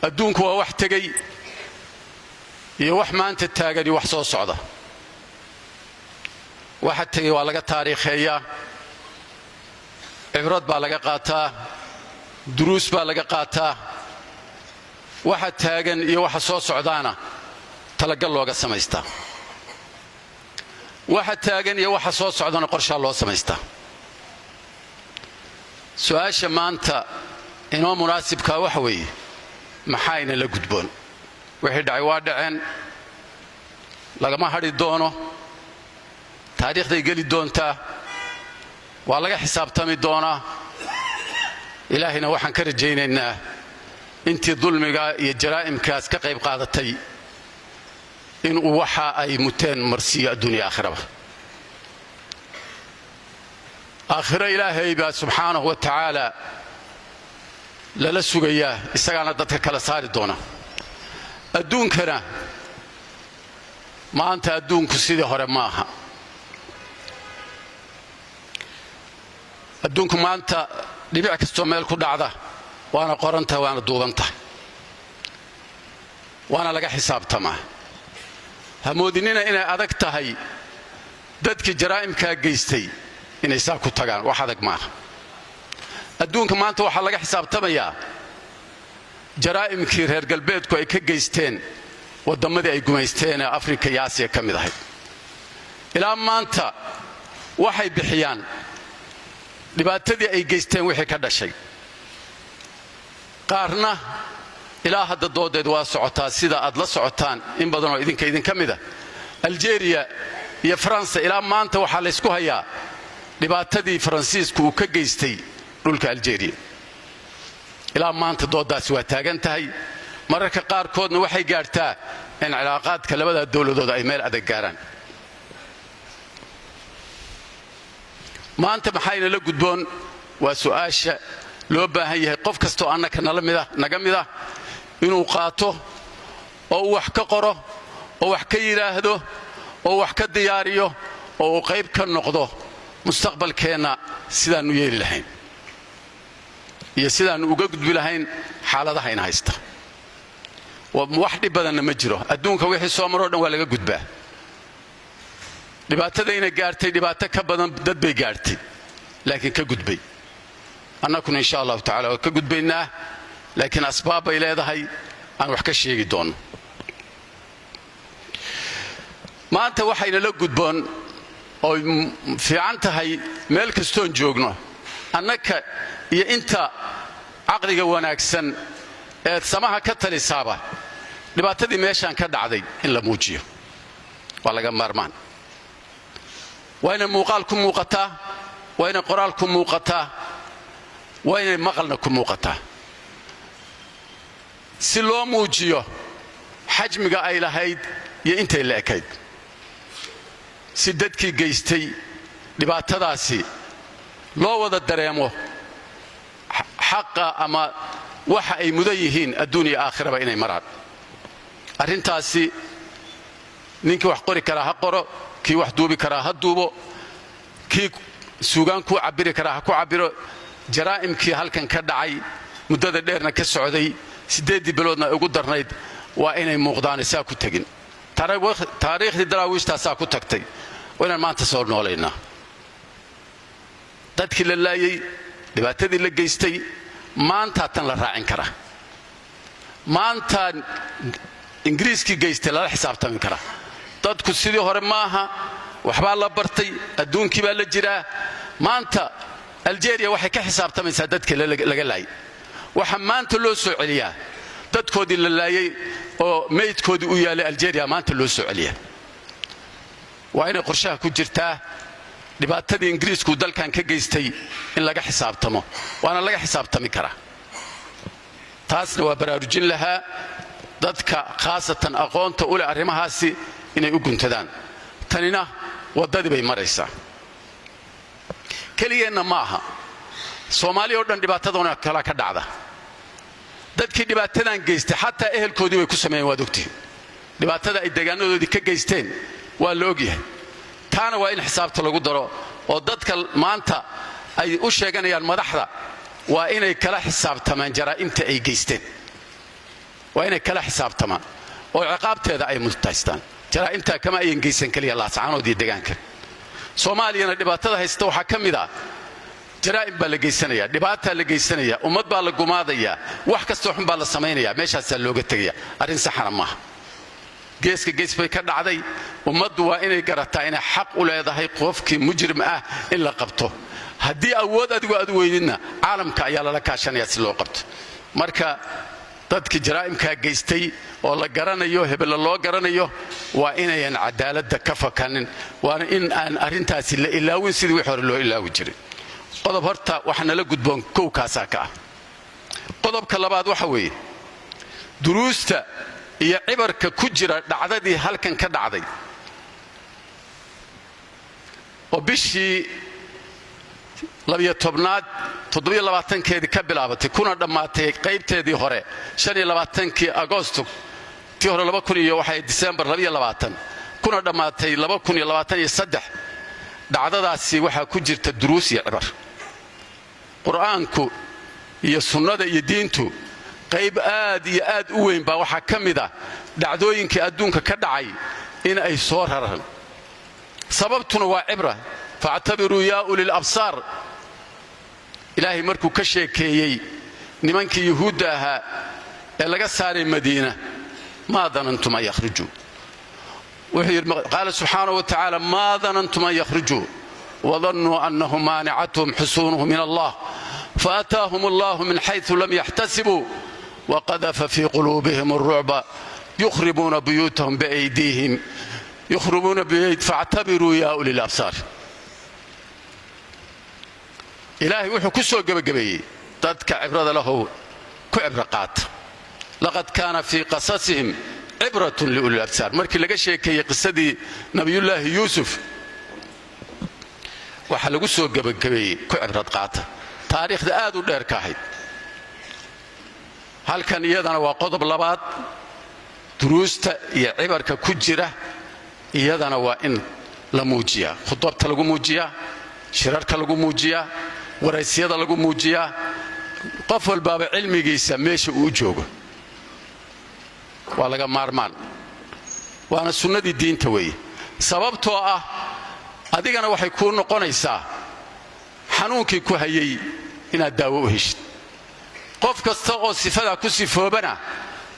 Adduunku waa wax tegey iyo wax maanta taagan iyo wax soo socda. Waxa tegey waa laga taariikheeyaa, cibrad baa laga qaataa, duruus baa laga qaataa. Waxa taagan iyo waxa soo socdaana talagal looga samaystaa. Waxa taagan iyo waxa soo socdana qorshaa loo samaystaa. Su-aasha maanta inoo munaasibkaa waxa weeye: maxayna la gudboon? Wixii dhacay waa dhaceen, lagama hadhi doono, taariikhday geli doontaa, waa laga xisaabtami doonaa. Ilaahayna waxaan ka rajaynaynaa intii dulmiga iyo jaraa'imkaas ka qayb qaadatay inuu waxa ay muteen marsiiyo adduunya aakhiraba. Aakhiro Ilaahay baa subxaanahu wa tacaala lala sugayaa, isagaana dadka kala saari doona. Adduunkana maanta adduunku sidii hore ma aha. Adduunku maanta dhibic kastoo meel ku dhacda waana qorantahay, waana duubantahay, waana laga xisaabtamaa. Hamoodinina inay adag tahay dadkii jaraa'imkaa geystay inay saa ku tagaan. Wax adag maaha. Adduunka maanta waxaa laga xisaabtamayaa jaraa'imkii reer galbeedku ay ka geysteen wadammadii ay gumaysteen ee Afrika iyo Aasiya ka mid ahayd. Ilaa maanta waxay bixiyaan dhibaatadii ay geysteen wixii ka dhashay. Qaarna ilaa hadda doodeed waa socotaa, sida aad la socotaan in badanoo idinka idinka mida. Aljeeriya iyo Faransa ilaa maanta waxaa laysku hayaa dhibaatadii Faransiisku uu ka geystay dhulka Aljeeriya. Ilaa maanta dooddaasi waa taagan tahay. Mararka qaarkoodna waxay gaadhtaa in cilaaqaadka labada dowladood ay meel adag gaaraan. Maanta maxayna la gudboon waa su'aasha loo baahan yahay qof kastoo annaka nala mida naga mid ah inuu qaato oo uu wax ka qoro oo wax ka yidhaahdo oo wax ka diyaariyo oo uu qayb ka noqdo mustaqbalkeenna, sidaannu yeeli lahayn iyo sidaannu uga gudbi lahayn xaaladaha ina haysta. Wax dhib badanna ma jiro. Adduunka wixii soo maroo dhan waa laga gudbaa. Dhibaatadayna gaartay dhibaato ka badan dad bay gaartay, laakiin ka gudbay. Annakuna insha Allahu tacala waa ka gudbaynaa, laakiin asbaab bay leedahay aan wax ka sheegi doonno. Maanta waxayna la gudboon oy fiican tahay meel kastoon joogno, annaka iyo inta caqliga wanaagsan ee samaha ka talisaaba, dhibaatadii meeshaan ka dhacday in la muujiyo waa laga maarmaan. Waa inay muuqaal ku muuqataa, waa inay qoraal ku muuqataa, waa inay maqalna ku muuqataa, si loo muujiyo xajmiga ay lahayd iyo intay la ekayd, si dadkii geystay dhibaatadaasi loo wada dareemo xaqa ama waxa ay mudan yihiin adduun iyo aakhiraba inay maraan. Arrintaasi ninkii wax qori karaa ha qoro, kii wax duubi karaa ha duubo, kii suugaan ku cabbiri karaa ha ku cabbiro. Jaraa'imkii halkan ka dhacay, muddada dheerna ka socday, 8-dii biloodna ay ugu darnayd, waa inay muuqdaan, saa ku tegin. Taariikhdii Daraawiishtaasaa ku tagtay, waa inaan maanta soo noolaynaa. Dadkii la laayey, dhibaatadii la geystay, maantaa tan la raacin karaa, maantaa Ingiriiskii geystay lala xisaabtami karaa. Dadku sidii hore maaha, waxbaa la bartay, adduunkii baa la jiraa. Maanta Aljeeriya waxay ka xisaabtamaysaa dadkii laga laayay. Waxaa maanta loo soo celiyaa dadkoodii la laayay oo meydkoodii u yaalay Aljeeriya maanta loo soo celiyaa. Waa inay qorshaha ku jirtaa dhibaatadii Ingiriisku dalkan ka geystay in laga xisaabtamo, waana laga xisaabtami karaa. Taasna waa baraarujin lahaa dadka khaasatan aqoonta u leh arrimahaasi inay u guntadaan. Tanina waddadii bay maraysaa. Keligeenna ma aha, Soomaaliya o dhan dhibaataduna kala ka dhacda. Dadkii dhibaatadan geystay xataa ehelkoodii bay ku sameeyeen. Waad ogtihin dhibaatada ay deegaanadoodii ka geysteen, waa la ogyahay. Taana waa in xisaabta lagu daro oo dadka maanta ay u sheeganayaan madaxda waa inay kala xisaabtamaan jaraa'imta ay geysteen. Waa inay kala xisaabtamaan oo ciqaabteeda ay mutaystaan. Jaraa'imtaa kama ayan geysan keliya Laascaanood iyo degaanka. Soomaaliyana dhibaatada haysta waxaa ka mid ah jaraa'im baa la geysanaya, dhibaataa la geysanaya, ummad baa la gumaadaya, wax kastoo xun baa la samaynaya, meeshaasaa looga tegaya. Arrin saxana maaha. Geeska gees bay ka dhacday. Ummaddu waa inay garataa inay xaq u leedahay qofkii mujrim ah in la qabto. Haddii awood adigu aad u weydidna, caalamka ayaa lala kaashanaya si loo qabto. Marka dadkii jaraa'imkaa geystay oo la garanayo, hebella loo garanayo, waa inayan cadaaladda ka fakanin, waana in aan arrintaasi la ilaawin sidii wix hore loo ilaawi jiray. Qodob horta waxa nala gudboon kowkaasaa ka ah. Qodobka labaad waxa weeye duruusta iyo cibarka ku jira dhacdadii halkan ka dhacday oo bishii 12aad 27-keedii ka bilaabatay, kuna dhammaatay qaybteedii hore 25-kii Agosto, tii hore laba kun iyo waxay Disembar 22, kuna dhammaatay 2023. Dhacdadaasi waxaa ku jirta duruus iyo cibar. Qur'aanku iyo sunnada iyo diintu qayb aad iyo aad u weyn baa waxaa ka mid ah dhacdooyinkii adduunka ka dhacay in ay soo raran. Sababtuna waa cibra. فاعتبروا يا أولي الأبصار. Ilaahay markuu ka sheekeeyey nimankii yuhuudda ahaa ee laga saaray Madiina, ما ظننتم أن يخرجوا, wuxuu yidhi, قال سبحانه وتعالى: ما ظننتم أن يخرجوا وظنوا أنهم مانعتهم حصونهم من الله فأتاهم الله من حيث لم يحتسبوا وقذف في قلوبهم الرعب يخربون بيوتهم بأيديهم يخربون بيوت فاعتبروا يا أولي الأبصار. Ilaahay wuxuu ku soo gebagabeeyey: dadka cibrada lahow, ku cibro qaata. لقد كان في قصصهم عبرة لأولي الأبصار. Markii laga sheekeeyey qisadii Nabiyullaahi Yuusuf, waxaa lagu soo gebagabeeyey: ku cibrad qaata. Taariikhda aad u dheer ka ahayd halkan iyadana waa qodob labaad. Duruusta iyo cibarka ku jira iyadana waa in la muujiyaa, khudabta lagu muujiyaa, shirarka lagu muujiyaa, waraysyada lagu muujiyaa, qof walbaaba cilmigiisa meesha uu joogo. Waa laga maarmaan, waana sunnadii diinta weeye. Sababtoo ah adigana waxay kuu noqonaysaa xanuunkii ku hayay inaad daawo u heshid. Qof kasta oo sifadaa ku sifoobana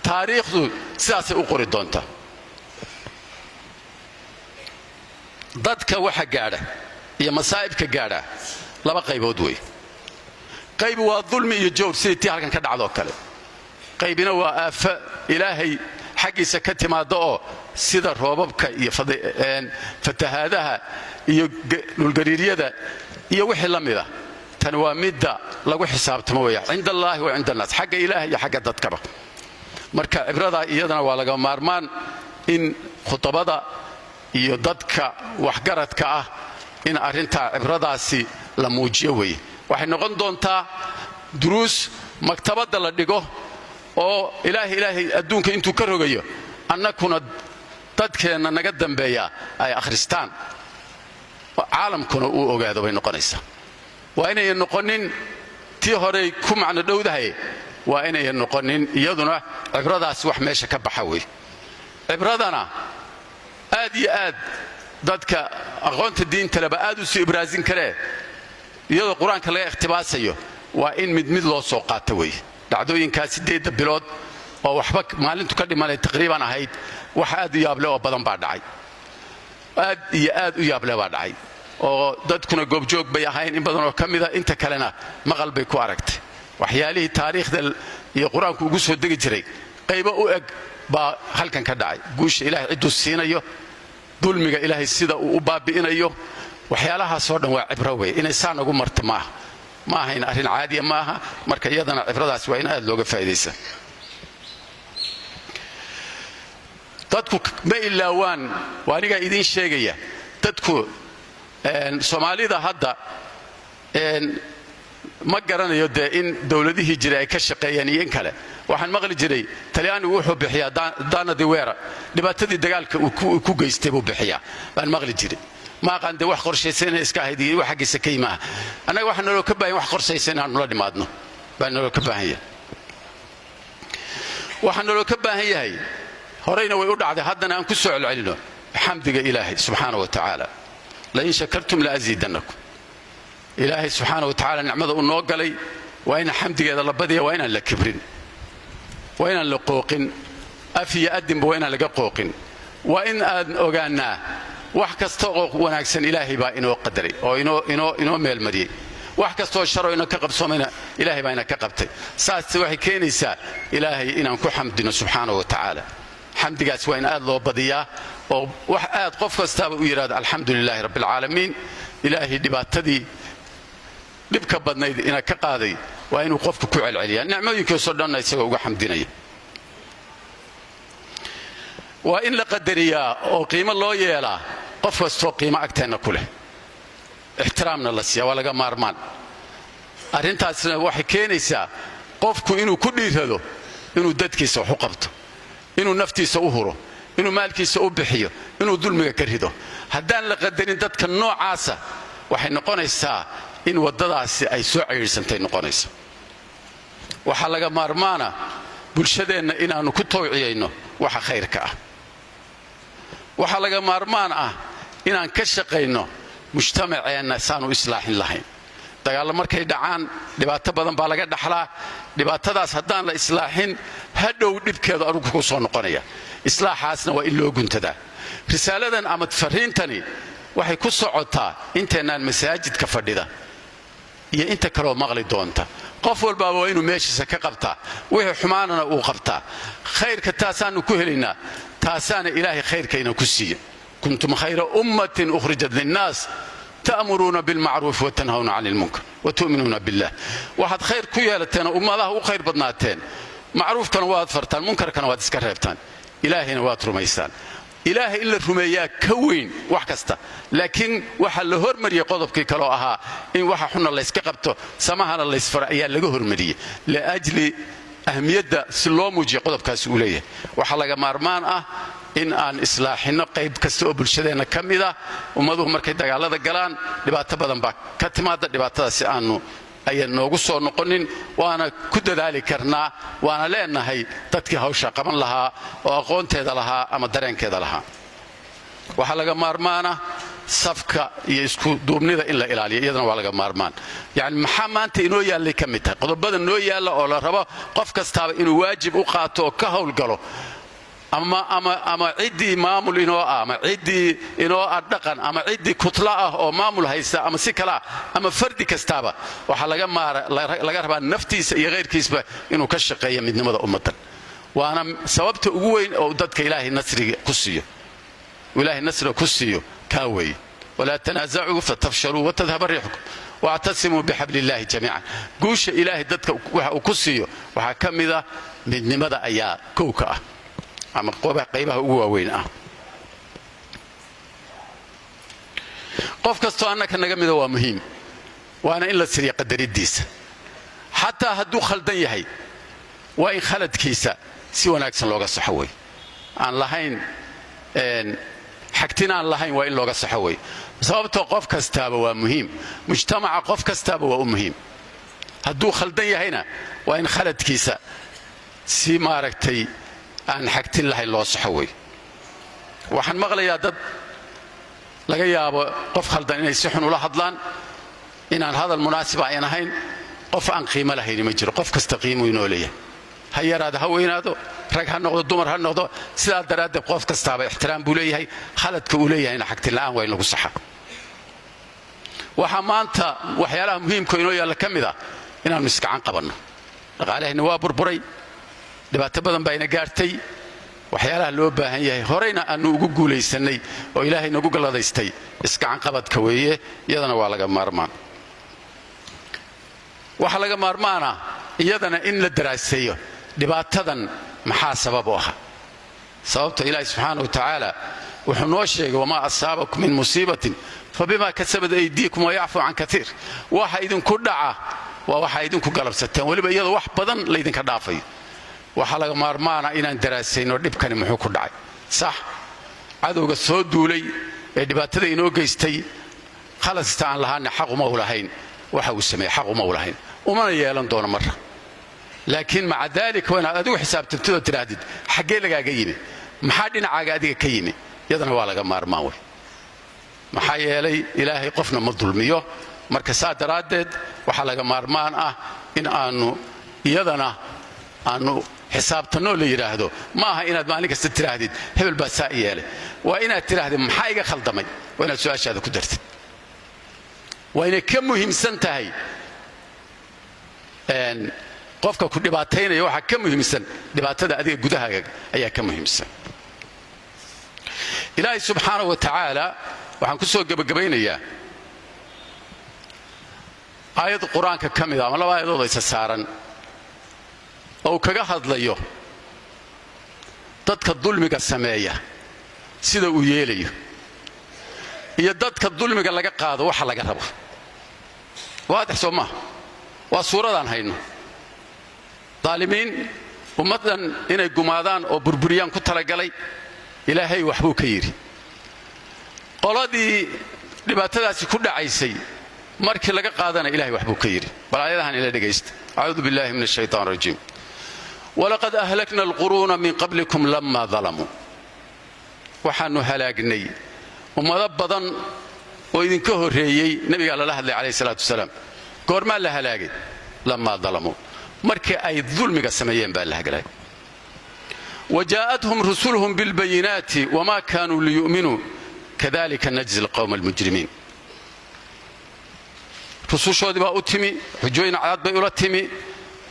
taariikhdu sidaasay u qori doontaa. Dadka waxa gaadha iyo masaa'ibka gaadha laba qaybood wey. Qaybi waa dulmi iyo jawr, sidii tii halkan ka dhacdoo kale. Qaybina waa aafo Ilaahay xaggiisa ka timaadda, oo sida roobabka iyo fatahaadaha iyo dhulgariiryada iyo wixii la mida. Tani waa midda lagu xisaabtamo weya عند الله وعند الناس, xagga Ilaah iyo xagga dadkaba. Marka cibradaa iyadana waa laga maarmaan in khudabada iyo dadka waxgaradka ah in arrintaa cibradaasi la muujiyo weeye. Waxay noqon doontaa duruus maktabadda la dhigo oo Ilaahay adduunka intuu ka rogayo, annakuna dadkeenna naga dambeeya ay akhristaan, caalamkuna uu ogaado bay noqonaysaa. Waa inayan noqonin tii horey ku macno dhowdahay, waa inayan noqonin iyaduna cibradaasi wax meesha ka baxa wey. Cibradana aad iyo aad dadka aqoonta diintaleba aad u sii ibraasin karee, iyadoo Qur-aanka laga iqhtibaasayo, waa in mid mid loo soo qaato wey. Dhacdooyinkaa 8-da bilood oo waxba maalintu ka dhimanay taqriiban ahayd, wax aad u yaable oo badan baa dhacay, aad iyo aad u yaable baa dhacay, oo dadkuna goobjoog bay ahayn in badan oo ka mida, inta kalena maqal bay ku aragtay. Waxyaalihii taariikhda iyo Qur-aanku ugu soo degi jiray qaybo u eg baa halkan ka dhacay. Guusha Ilahay cidduu siinayo, dulmiga Ilaahay sida uu u baabi'inayo, waxyaalahaasoo dhan waa cibro wey. Inay saa nagu marto maaha, ma ahayn arrin caadiya maaha. Marka iyadana cibradaas waa in aad looga faa'idaysa. Dadku ma ilaawaan, waa anigaa idiin sheegaya. Dadku Soomaalida hadda ma garanayo dee in dowladihii jiray ay ka shaqeeyeen iyo in kale. Waxaan maqli jiray Talyaanigu wuxuu bixiyaa danno di guerra, dhibaatadii dagaalka uu ku geystay buu bixiyaa baan maqli jiray. Ma aqaan dee wax qorshaysan inay iska ahayd iyo wax xaggiisa ka yimi ah. Annaga waxaa naloo ka baahan wax qorshaysan inaanu la dhimaadno baa naloo ka baahan yahay. Waxaa naloo ka baahan yahay, horeyna way u dhacday, haddana aan ku soo celcelino xamdiga Ilaahay subxaana wa tacaala. لئن شكرتم لأزيدنكم. Ilaahay subxaana wa tacala nicmada uu noo galay waa inaan xamdigeeda la badiya, waa inaan la kibrin, waa inaan la qooqin, af iyo adinba waa inaan laga qooqin. Waa in aan ogaanaa wax kasta oo wanaagsan Ilaahay baa inoo qadaray oo inoo meelmariyey, wax kastaoo sharoo ina ka qabsoomayna Ilaahay baa ina ka qabtay. Saas waxay keenaysaa Ilaahay inaan ku xamdino subxaana wa tacaala. Xamdigaas waa in aad loo badiyaa oo wax aad qof kastaaba u yidhahdo alxamdu lilaahi rabbi alcaalamiin. Ilaahay dhibaatadii dhibka badnayd ina ka qaaday waa inuu qofku ku celceliyaa, nicmooyinkiisoo dhanna isagoo uga xamdinaya. Waa in la qadariyaa oo qiimo loo yeelaa qof kastoo qiimo agteenna ku leh, ixtiraamna la siiya, waa laga maarmaan. Arrintaasna waxay keenaysaa qofku inuu ku dhiirado inuu dadkiisa wax u qabto, inuu naftiisa u huro, inuu maalkiisa u bixiyo, inuu dulmiga ka rido. Haddaan la qadarin dadka noocaasa, waxay noqonaysaa in waddadaasi ay soo cayidhsantay noqonaysa. Waxaa laga maarmaana bulshadeenna inaannu ku tawciyayno waxa khayrka ah. Waxaa laga maarmaan ah inaan ka shaqayno mujtamaceenna saanu islaaxin lahayn. Dagaallo markay dhacaan dhibaato badan baa laga dhaxlaa. Dhibaatadaas haddaan la islaaxin, hadhow dhibkeedu adugu ku soo noqonaya. Islaaxaasna waa in loo guntadaa. Risaaladan ama fariintani waxay ku socotaa inteennaan masaajidka fadhida iyo inta kaloo maqli doonta. Qof walbaaba waa inuu meeshiisa ka qabtaa, wixii xumaanana uu qabtaa. Khayrka taasaannu ku helaynaa, taasaana Ilaahay khayrkayna ku siiya. كنتم خير أمة أخرجت للناس تأمرون بالمعروف وتنهون عن المنكر وتؤمنون بالله. Waxaad khayr ku yeelateen oo ummadaha u khayr badnaateen, macruufkana waad fartaan, munkarkana waad iska reebtaan, Ilaahayna waad rumaysaan. Ilaahay in la rumeeyaa ka weyn wax kasta, laakiin waxaa la hormariyey qodobkii kaloo ahaa in waxa xunna layska qabto, samahana laysfaro ayaa laga hormariyey, لأجل ahmiyadda si loo muujiyo qodobkaasi uu leeyahay. Waxaa laga maarmaan ah in aan islaaxinno qayb kasta oo bulshadeenna ka mid ah. Ummaduhu markay dagaalada galaan dhibaato badan baa ka timaada. Dhibaatadaasi aanu ayan noogu soo noqonin waana ku dadaali karnaa, waana leenahay dadkii hawsha qaban lahaa oo aqoonteeda lahaa ama dareenkeeda lahaa. Waxaa laga maarmaana safka iyo isku duubnida in la ilaaliyo, iyadana waa laga maarmaan. Yani maxaa maanta inoo yaallay ka mid tahay qodobada noo yaalla oo la rabo qof kastaaba inuu waajib u qaato oo ka howlgalo, ama ciddii maamul inoo ah, ama ciddii inoo ah dhaqan, ama ciddii kutla ah oo maamul haysta, ama si kale ah, ama fardi kastaaba waxaa laga rabaa naftiisa iyo khayrkiisba inuu ka shaqeeyo midnimada ummaddan. Waana sababta ugu weyn oo dadka Ilaahay nasriga ku siiyo, Ilaahay nasriga ku siiyo kaa weeye. ولا تنازعوا فتفشلوا وتذهب ريحكم واعتصموا بحبل الله جميعا. Guusha Ilaahay dadka waxa uu ku siiyo waxaa ka mida midnimada ayaa kowka ah ama qaybaha ugu waaweyn ah. Qof kastoo annaka naga mida waa muhiim, waana in la siriya qadaridiisa. Xataa hadduu khaldan yahay, waa in khaladkiisa si wanaagsan looga saxo wey, aan lahayn xagtin aan lahayn, waa in looga saxo wey. Sababtoo qof kastaaba waa muhiim, mujtamaca qof kastaaba waa u muhiim. Hadduu khaldan yahayna waa in khaladkiisa si maaragtay aan xagtin lahayn loo saxo wey. Waxaan maqlayaa dad laga yaabo qof khaldan inay si xun ula hadlaan, inaan hadal munaasiba ayan ahayn. Qof aan qiimo lahayni ma jiro. Qof kasta qiimuu inoo leeyahay, ha yaraado, ha weynaado, rag ha noqdo, dumar ha noqdo. Sidaa daraaddeed qof kastaaba ixtiraam buu leeyahay. Khaladka uu leeyahayna xagtin la'aan waa in lagu saxa. Waxaa maanta waxyaalaha muhiimka inoo yaalla ka mid ah inaannu isgacan qabanno. Dhaqaalahayna waa burburay, dhibaato badan baa ina gaartay. Waxyaalaha loo baahan yahay, horeyna aanu ugu guulaysannay oo Ilaahay nagu galladaystay, isgacanqabadka weeye, iyadana waa laga maarmaan. Waxaa laga maarmaana iyadana in la daraaseeyo dhibaatadan maxaa sabab u aha. Sababta Ilaahi subxaana wa tacaala wuxuu noo sheegay: وما أصابكم من مصيبة فبما كسبت أيديكم ويعفو عن كثير. Waxa idinku dhaca waa waxa idinku galabsateen, weliba iyadoo wax badan laydinka dhaafayo. Waxaa laga maarmaana inaan daraasayno dhibkani muxuu ku dhacay. Sax, cadowga soo duulay ee dhibaatada inoo geystay khalasta aan lahaana xaq uma u lahayn waxa uu sameeyey, xaq uma u lahayn, umana yeelan doono marra. Laakiin maca daalika waa inaad adigu xisaabtantid oo tidhaahdid xaggee lagaaga yimi, maxaa dhinacaaga adiga ka yimi. Iyadana waa laga maarmaan wey. Maxaa yeelay, Ilaahay qofna ma dulmiyo. Marka saa daraaddeed waxaa laga maarmaan ah in aanu iyadana aanu xisaabtannoo la yidhaahdo. Ma aha inaad maalin kasta tidhaahdid hebel baa saa yeelay. Waa inaad tidhaahdid maxaa iga khaldamay. Waa inaad su-aashaada ku dartid. Waa inay ka muhiimsan tahay qofka ku dhibaataynaya. Waxaa ka muhiimsan dhibaatada adiga gudahaaga ayaa ka muhiimsan. Ilaahay subxaana wa tacaala, waxaan ku soo gebagabaynayaa aayad Qur-aanka ka mida ama laba aayadood isa saaran oo uu kaga hadlayo dadka dulmiga sameeya sida uu yeelayo iyo dadka dulmiga laga qaado waxa laga rabo. Waadix soo maaha? Waa suuradaan hayno. Daalimiin ummaddan inay gumaadaan oo burburiyaan ku talagalay, Ilaahay waxbuu ka yidhi. Qoladii dhibaatadaasi ku dhacaysay markii laga qaadana, Ilahay waxbuu ka yidhi. Bal aayadahan ila dhegaysta. Acuudu billahi min ashaytaan rajiim. Walaqad ahlakna alquruuna min qablikum lama dalamuu. Waxaannu halaagnay ummado badan oo idinka horreeyey. Nebigaa lala hadlay calayhi salaatu wasalaam. Goormaa la halaagay? Lamaa dalamuu, markii ay dulmiga sameeyeen baa la halaagay. Wa jaa'athum rusuluhum bilbayinaati wamaa kaanuu liyu'minuu kadalika najzi alqawma almujrimiin. Rusushoodii baa u timi, xujooyin cadaad bay ula timi,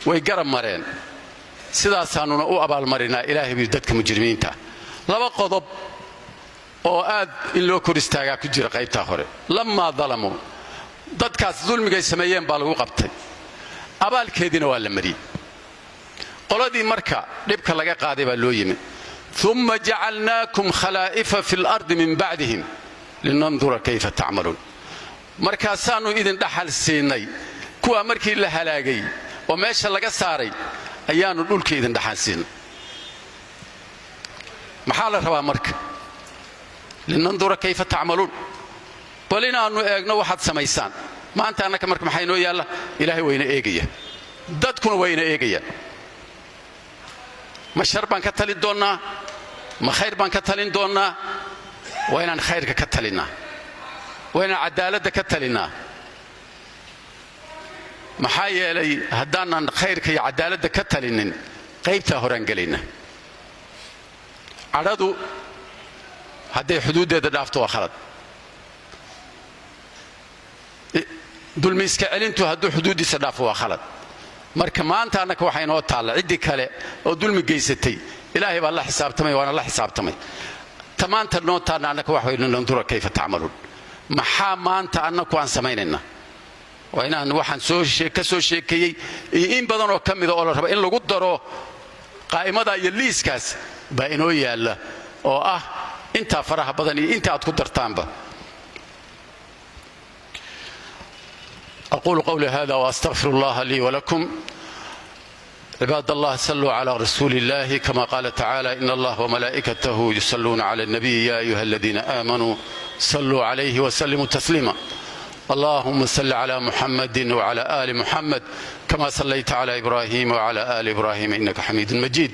way garab mareen. Sidaasaannuna u abaalmarinaa, Ilaahay buu, dadka mujrimiinta. Laba qodob oo aad in loo kor istaagaa ku jira qaybtaa hore. Lamaa dalamuu, dadkaas dulmigay sameeyeen baa lagu qabtay, abaalkeediina waa la mariyey. Qoladii marka dhibka laga qaaday baa loo yimi. Uma jacalnaakum khalaa'ifa fi lardi min bacdihim linandura kayfa tacmaluun. Markaasaannu idin dhaxal siinay kuwaa markii la halaagay oo meesha laga saaray ayaannu dhulka idin dhaxal siinay. Maxaa la rabaa marka? Linandura kayfa tacmaluun, bal inaannu eegno waxaad samaysaan. Maanta annaka marka maxaa inoo yaalla? Ilaahay wayna eegaya, dadkuna wayna eegayaan. Ma shar baan ka talin doonnaa, ma khayr baan ka talin doonnaa? Waa inaan khayrka ka talinnaa, waa inaan cadaaladda ka talinnaa. Maxaa yeelay, haddaanan khayrka iyo cadaaladda ka talinin, qaybtaa horaan gelayna. Cadhadu hadday xuduuddeeda dhaafto waa khalad. Dulmi iska celintu hadduu xuduuddiisa dhaafo waa khalad. Marka maanta annaka waxaa inoo taalla ciddii kale oo dulmi geysatay, Ilaahay baa la xisaabtamay, waana la xisaabtamay. Ta maanta noo taalla annaka wax waynu nandura kayfa tacmaluun. Maxaa maanta annaku aan samaynaynaa? Waa inaan waxaan soo ka soo sheekeeyey iyo in badan oo ka mida oo la raba in lagu daro qaa'imada iyo liiskaas baa inoo yaalla, oo ah intaa faraha badan iyo inta aad ku dartaanba. Aquulu qawli hada waastaqfir allaha lii walakum. Cibaad allah, saluu cla rasuuli illahi kama qaala tacaala: in allah wmalaa'ikatahu yusaluuna cla alnabiy ya ayuha aladiina aamanuu saluu calayhi wslimuu tasliima. Allahuma salli cla muxamadi wcla ali muxamed kama sallayta cla ibrahim wcla ali ibrahim inaka xamiidu majiid.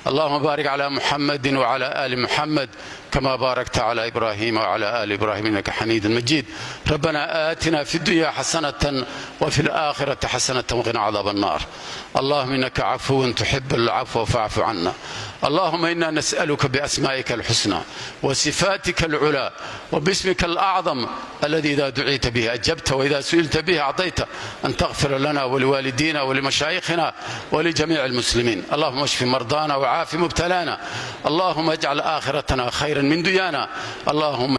Allahuma baarik cla muxamadi wcla ali muxamed kama baarakta cla ibrahim wcla ali ibrahim inaka xamiidu majiid. Rabbana aatina fi اdunya xasanة wfi اlآkhiraةi xasanة wqina cadaab الnar. Allahuma inaka cafuw tuxib alcafwa facfu cana. Allahuma ina nas'aluka biasmaa'ika alxusna wsifaatika alculaa wbismika alأcظam aladi ida duciita bihi ajabta waida su'ilta bihi acطayta an تغfira lana waliwaalidina walimashayikhina walijamiici almuslimiin. Allahuma ashfi mardana wcaafi mubtalaana. Allahuma ajcal aakhiratana khayra min dunyana. Allahuma